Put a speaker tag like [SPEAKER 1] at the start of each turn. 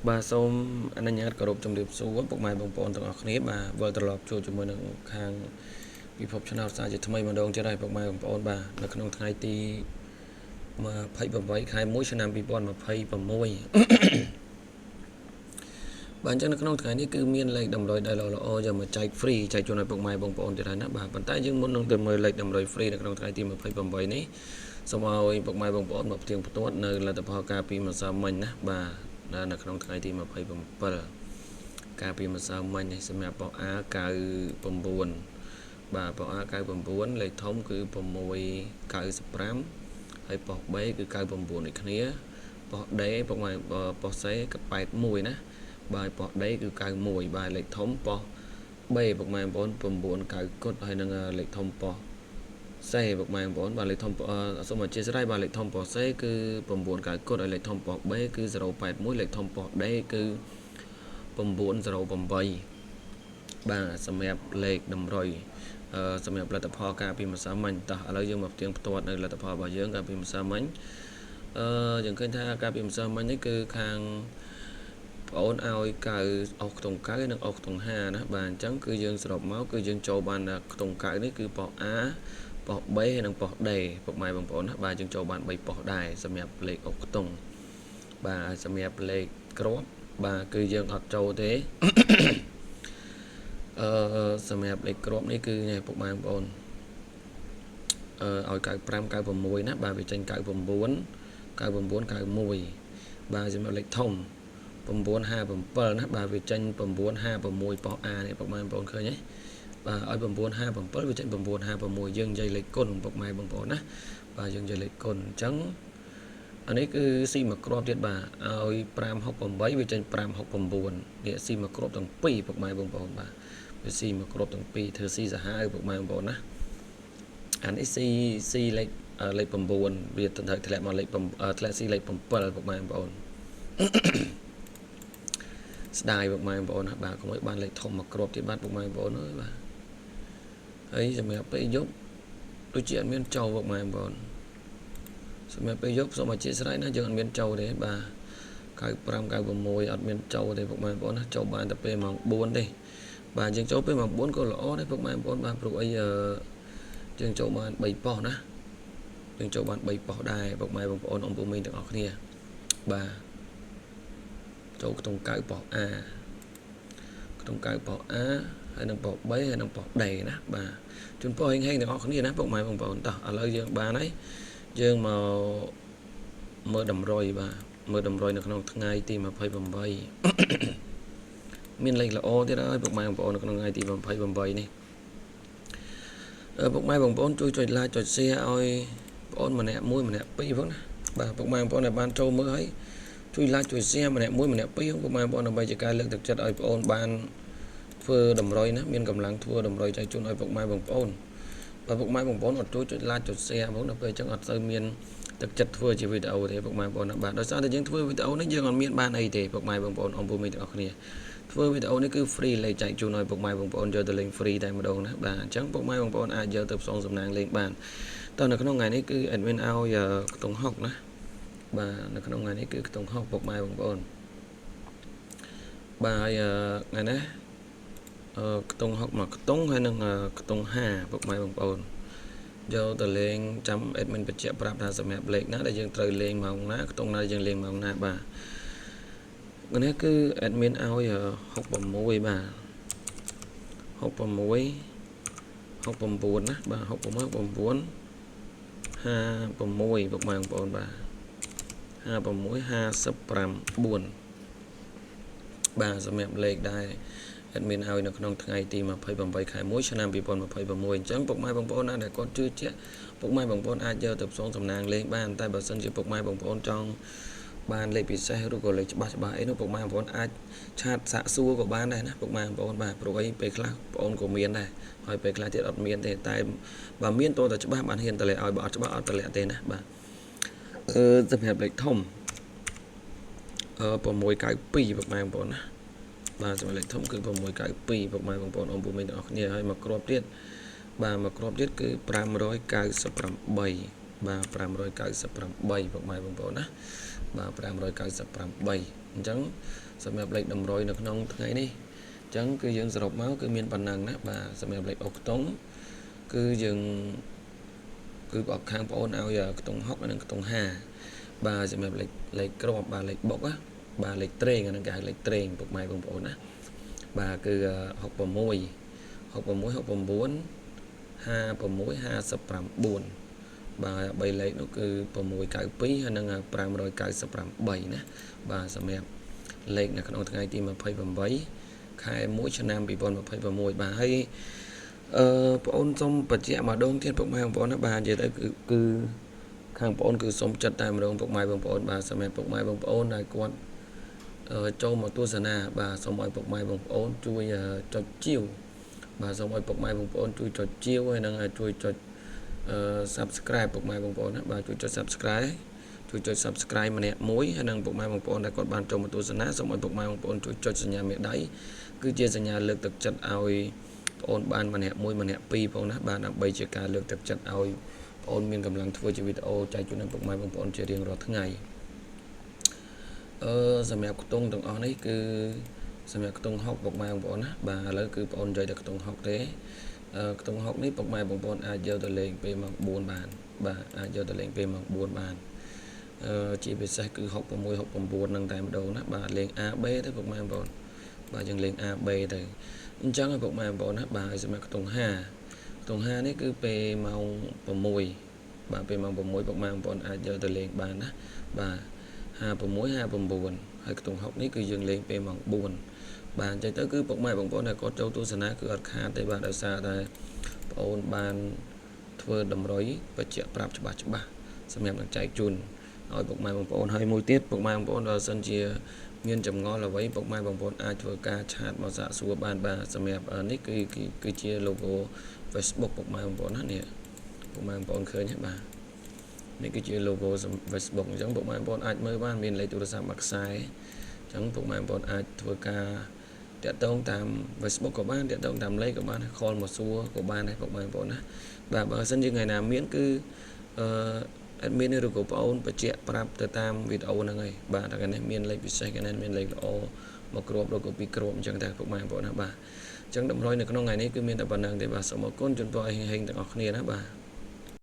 [SPEAKER 1] បាទសូមអនុញ្ញាតគោរពជំរាបសួរពុកម៉ែបងប្អូនទាំងអស់គ្នាបាទវិលត្រឡប់ជួបជាមួយនឹងខាងពិភពឆ្នោតសាជាថ្មីម្ដងទៀតហើយពុកម៉ែបងប្អូនបាទនៅក្នុងថ្ងៃទី28ខែ1ឆ្នាំ2026បាទអញ្ចឹងនៅក្នុងថ្ងៃនេះគឺមានលេខតម្រុយដែលល្អៗយកមកចែក free ចែកជូនឲ្យពុកម៉ែបងប្អូនទៀតហើយណាបាទប៉ុន្តែយើងមុននឹងទៅមើលលេខតម្រុយ free នៅក្នុងថ្ងៃទី28នេះសូមឲ្យពុកម៉ែបងប្អូនមកផ្ទៀងផ្ទាត់នៅលទ្ធផលការពីម្សិលមិញណាបាទនៅក្នុងថ្ងៃទី27ការពីម្សិលមិញនេះសម្រាប់ប៉ុស្តិ៍ A 99បាទប៉ុស្តិ៍ A 99លេខធំគឺ695ហើយប៉ុស្តិ៍ B គឺ99ដូចគ្នាប៉ុស្តិ៍ D ពុកម៉ែប៉ុស្តិ៍ C ក៏81ណាបាទប៉ុស្តិ៍ D គឺ91បាទលេខធំប៉ុស្តិ៍ B ពុកម៉ែបងប្អូន9 9គុតហើយនឹងលេខធំប៉ុស្តិ៍ C ពុកម៉ែបងប្អូនបាទលេខធំសូមអធិស្ឋានបាទលេខធំប៉ុស្តិ៍ C គឺ9 9គុតហើយលេខធំប៉ុស្តិ៍ B គឺ081លេខធំប៉ុស្តិ៍ D គឺ908បាទសម្រាប់លេខតម្រុយសម្រាប់លទ្ធផលការពីម្សិលមិញតោះឥឡូវយើងមកផ្ទៀងផ្ទាត់នៅលទ្ធផលរបស់យើងការពីម្សិលមិញអឺយើងឃើញថាការពីម្សិលមិញនេះគឺខាងបងអូនឲ្យកៅអស់ខ្ទង់9និងអស់ខ្ទង់5ណាបាទអញ្ចឹងគឺយើងសរុបមកគឺយើងចូលបានខ្ទង់9នេះគឺប៉ុស្តិ៍ A ប៉ុស្តិ៍ B ហើយនិងប៉ុស្តិ៍ D ពុកម៉ែបងប្អូនណាបាទយើងចូលបាន3ប៉ុស្តិ៍ដែរសម្រាប់លេខអុកខ្ទង់បាទសម្រាប់លេខគ្រាប់បាទគឺយើងអត់ចូលទេអឺសម្រាប់លេខគ្រាប់នេះគឺពុកម៉ែបងប្អូនអឺឲ្យ95 96ណាបាទវាចេញ99 99 91បាទសម្រាប់លេខធំ957ណាបាទវាចេញ956ប៉ុស្តិ៍ A នេះពុកម៉ែបងប្អូនឃើញទេបាទឲ្យ957វាចេញ956យើងនិយាយលេខគុណពុកម៉ែបងប្អូនណាបាទយើងនិយាយលេខគុណអញ្ចឹងអានេះគឺស៊ីមួយគ្រាប់ទៀតបាទឲ្យ568វាចេញ569នេះស៊ីមួយគ្រាប់ទាំងពីរពុកម៉ែបងប្អូនបាទវាស៊ីមួយគ្រាប់ទាំងពីរធ្វើស៊ីសាហាវពុកម៉ែបងប្អូនណាអានេះស៊ីស៊ីលេខលេខ9វាត្រូវធ្លាក់មកលេខធ្លាក់ស៊ីលេខ7ពុកម៉ែបងប្អូនស្ដាយពុកម៉ែបងប្អូនណាបាទកុំឲ្យបានលេខធំមកគ្រាប់ទៀតបាទពុកម៉ែបងប្អូនអើយបាទហើយសម្រាប់ពេលយប់ដូចជាអត់មានចូលពុកម៉ែបងប្អូនសម្រាប់ពេលយប់សូមអធិស្ឋានណាយើងអត់មានចូលទេបាទ95 96អត់មានចូលទេពុកម៉ែបងប្អូនណាចូលបានតែពេលម៉ោង4ទេបាទយើងចូលពេលម៉ោង4ក៏ល្អដែរពុកម៉ែបងប្អូនបាទព្រោះអីយើងចូលបាន3ប៉ុស្តិ៍ណាយើងចូលបាន3ប៉ុស្តិ៍ដែរពុកម៉ែបងប្អូនអ៊ំពូមីងទាំងអស់គ្នាបាទចូលក្នុង9ប៉ុស្តិ៍ A ក្នុង9ប៉ុស្តិ៍ A ហើយនឹងប៉ុស្តិ៍ B ហើយនឹងប៉ុស្តិ៍ D ណាបាទជូនពរហេងហេងទាំងអស់គ្នាណាពុកម៉ែបងប្អូនតោះឥឡូវយើងបានហើយយើងមកមើលតម្រុយបាទមើលតម្រុយនៅក្នុងថ្ងៃទី28មានលេខល្អទៀតហើយពុកម៉ែបងប្អូននៅក្នុងថ្ងៃទី28នេះពុកម៉ែបងប្អូនជួយចុច like ចុច share ឲ្យបងប្អូនម្នាក់មួយម្នាក់ពីរផងណាបាទពុកម៉ែបងប្អូនដែលបានចូលមើលហើយជួយ like ជួយ share ម្នាក់មួយម្នាក់ពីរពុកម៉ែបងប្អូនដើម្បីជាការលើកទឹកចិត្តឲ្យបងប្អូនបានធ្វើតម្រុយណាមានកម្លាំងធ្វើតម្រុយចែកជូនឲ្យពុកម៉ែបងប្អូនបើពុកម៉ែបងប្អូនអត់ជួយចុច like ចុច share ហ្មងដល់ពេលអញ្ចឹងអត់សូវមានទឹកចិត្តធ្វើជាវីដេអូទេពុកម៉ែបងប្អូនណាបាទដោយសារតែយើងធ្វើវីដេអូនេះយើងអត់មានបានអីទេពុកម៉ែបងប្អូនអ៊ំពូមីងទាំងអស់គ្នាធ្វើវីដេអូនេះគឺ free លេខចែកជូនឲ្យពុកម៉ែបងប្អូនយកទៅលេង free តែម្ដងណាបាទអញ្ចឹងពុកម៉ែបងប្អូនអាចយកទៅផ្សងសំណាងលេងបានតើនៅក្នុងថ្ងៃនេះគឺ admin ឲ្យខ្ទង់6ណាបាទនៅក្នុងថ្ងៃនេះគឺខ្ទង់6ពុកម៉ែបងប្អូនបាទហើយថ្ងៃនេះអឺខ្ទង់6មកខ្ទង់ហើយនឹងខ្ទង់5ពុកម៉ែបងប្អូនយកទៅលេងចាំ admin បញ្ជាក់ប្រាប់ថាសម្រាប់លេខណាដែលយើងត្រូវលេងម៉ោងណាខ្ទង់ណាយើងលេងម៉ោងណាបាទនេះគឺ admin ឲ្យ66បាទ66 69ណាបាទ66 69 56ពុកម៉ែបងប្អូនបាទ56 55 4បាទសម្រាប់លេខដែរ admin ឲ្យនៅក្នុងថ្ងៃទី28ខែ1ឆ្នាំ2026អញ្ចឹងពុកម៉ែបងប្អូនណាដែលគាត់ជឿជាក់ពុកម៉ែបងប្អូនអាចយកទៅផ្សងសំណាងលេងបានតែបើសិនជាពុកម៉ែបងប្អូនចង់បានលេខពិសេសឬក៏លេខច្បាស់ច្បាស់អីនោះពុកម៉ែបងប្អូនអាច chat សាកសួរក៏បានដែរណាពុកម៉ែបងប្អូនបាទព្រោះអីពេលខ្លះបងប្អូនក៏មានដែរហើយពេលខ្លះទៀតអត់មានទេតែបើមានតើតែច្បាស់បានហ៊ានតម្លាក់ឲ្យបើអត់ច្បាស់អត់តម្លាក់ទេណាបាទអឺសម្រាប់លេខធំអឺ692ពុកម៉ែបងប្អូនណាបាទសម្រាប់លេខធំគឺ692ពុកម៉ែបងប្អូនអ៊ំពូមីងទាំងអស់គ្នាហើយមកគ្រាប់ទៀតបាទមកគ្រាប់ទៀតគឺ598បាទ598ពុកម៉ែបងប្អូនណា បាទ598អញ្ចឹងសម្រាប់លេខតម្រុយនៅក្នុងថ្ងៃនេះអញ្ចឹងគឺយើងសរុបមកគឺមានប៉ុណ្ណឹងណាបាទសម្រាប់លេខអូខ្ទង់គឺយើងគឺបកខាងបងអូនឲ្យខ្ទង់6និងខ្ទង់5បាទសម្រាប់លេខគ្រាប់បាទលេខបុកណាបាទលេខត្រេងអាហ្នឹងគេហៅលេខត្រេងពុកម៉ែបងប្អូនណាបាទគឺ66 66 69 56 59បាទ3លេខនោះគឺ692ហើយនិង598ណាបាទសម្រាប់លេខនៅក្នុងថ្ងៃទី28ខែ1ឆ្នាំ2026បាទហើយអឺបងអូនសូមបញ្ជាក់ម្ដងទៀតពុកម៉ែបងប្អូនណាបាទនិយាយទៅគឺខាងបងអូនគឺសូមចិត្តតែម្ដងពុកម៉ែបងប្អូនបាទសម្រាប់ពុកម៉ែបងប្អូនដែលគាត់ចូលមកទស្សនាបាទសូមឲ្យពុកម៉ែបងប្អូនជួយចុចជាវបាទសូមឲ្យពុកម៉ែបងប្អូនជួយចុចជាវហើយនិងជួយចុចអឺ Subscribe ពុកម៉ែបងប្អូនណាបាទជួយចុច Subscribe ជួយចុច Subscribe ម្នាក់មួយហើយនិងពុកម៉ែបងប្អូនដែលគាត់បានចូលមកទស្សនាសូមឲ្យពុកម៉ែបងប្អូនជួយចុចសញ្ញាមេដៃគឺជាសញ្ញាលើកទឹកចិត្តឲ្យបងអូនបានម្នាក់មួយម្នាក់ពីរផងណាបាទដើម្បីជាការលើកទឹកចិត្តឲ្យបងអូនមានកម្លាំងធ្វើជាវីដេអូចែកជូនដល់ពុកម៉ែបងប្អូនជារៀងរាល់ថ្ងៃអឺសម្រាប់ខ្ទង់ទាំងអស់នេះគឺសម្រាប់ខ្ទង់6ពុកម៉ែបងប្អូនណាបាទឥឡូវគឺបងអូននិយាយតែខ្ទង់6ទេខ្ទង់6នេះពុកម៉ែបងប្អូនអាចយកទៅលេងពេលម៉ោង4បានបាទអាចយកទៅលេងពេលម៉ោង4បានអឺជាពិសេសគឺ66 69នឹងតែម្ដងណាបាទលេង AB ទៅពុកម៉ែបងប្អូនបាទយើងលេង AB ទៅអញ្ចឹងពុកម៉ែបងប្អូនណាបាទឲ្យសម្រាប់ខ្ទង់5ខ្ទង់5នេះគឺពេលម៉ោង6បាទពេលម៉ោង6ពុកម៉ែបងប្អូនអាចយកទៅលេងបានណាបាទ56 59ហើយខ្ទង់6នេះគឺយើងលេងពេលម៉ោង4បាទអញ្ចឹងទៅគឺពុកម៉ែបងប្អូនដែលគាត់ចូលទស្សនាគឺអត់ខាតទេបាទដោយសារតែបងអូនបានធ្វើតម្រុយបញ្ជាក់ប្រាប់ច្បាស់ច្បាស់សម្រាប់នឹងចែកជូនឲ្យពុកម៉ែបងប្អូនហើយមួយទៀតពុកម៉ែបងប្អូនបើសិនជាមានចម្ងល់អ្វីពុកម៉ែបងប្អូនអាចធ្វើការ chat មកសាកសួរបានបាទសម្រាប់នេះគឺគឺជា logo Facebook ពុកម៉ែបងប្អូនណានេះពុកម៉ែបងប្អូនឃើញទេបាទនេះគឺជា logo Facebook អញ្ចឹងពុកម៉ែបងប្អូនអាចមើលបានមានលេខទូរស័ព្ទមួយខ្សែអញ្ចឹងពុកម៉ែបងប្អូនអាចធ្វើការតាក់ទងតាម Facebook ក៏បានតាក់ទងតាមលេខក៏បាន call មកសួរក៏បានដែរពុកម៉ែបងប្អូនណាបាទបើសិនជាថ្ងៃណាមានគឺអឺ admin ឬក៏បងអូនបញ្ជាក់ប្រាប់ទៅតាមវីដេអូហ្នឹងហើយបាទតែកាលនេះមានលេខពិសេសកាលនេះមានលេខល្អមកគ្រាប់ឬក៏ពីរគ្រាប់អញ្ចឹងតែពុកម៉ែបងប្អូនណាបាទអញ្ចឹងតម្រុយនៅក្នុងថ្ងៃនេះគឺមានតែប៉ុណ្្នឹងទេបាទសូមអរគុណជូនពរឲ្យហេងៗទាំងអស់គ្នាណាបាទ។